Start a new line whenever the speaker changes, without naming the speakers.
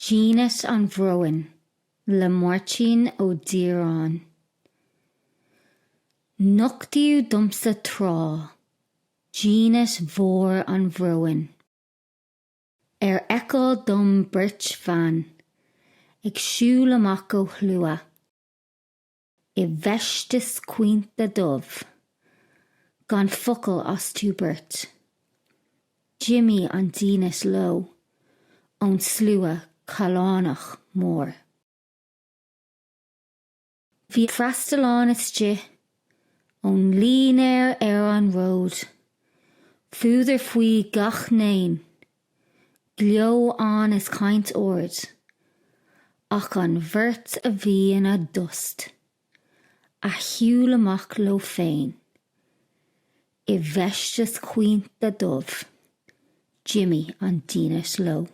Dínit an Bhróin le Máirtín Ó Direáin. Nochtaíodh domsa tráth dínit mhór an bhróin. Ar fheiceáil dom beirt bhan ag siúl amach ó shlua i bhfeisteas caointe dubh, gan focal astu beirt. D'imigh an dínit leo ón slua callánach mór. Bhí freastalán istigh ón línéar ar an ród, fuadar faoi gach n-aon ghleo ann is caint ard, ach an bheirt a bhí ina dtost a shiúl amach leo féin i bhfeisteas caointe dubh, d'imigh an dínit leo.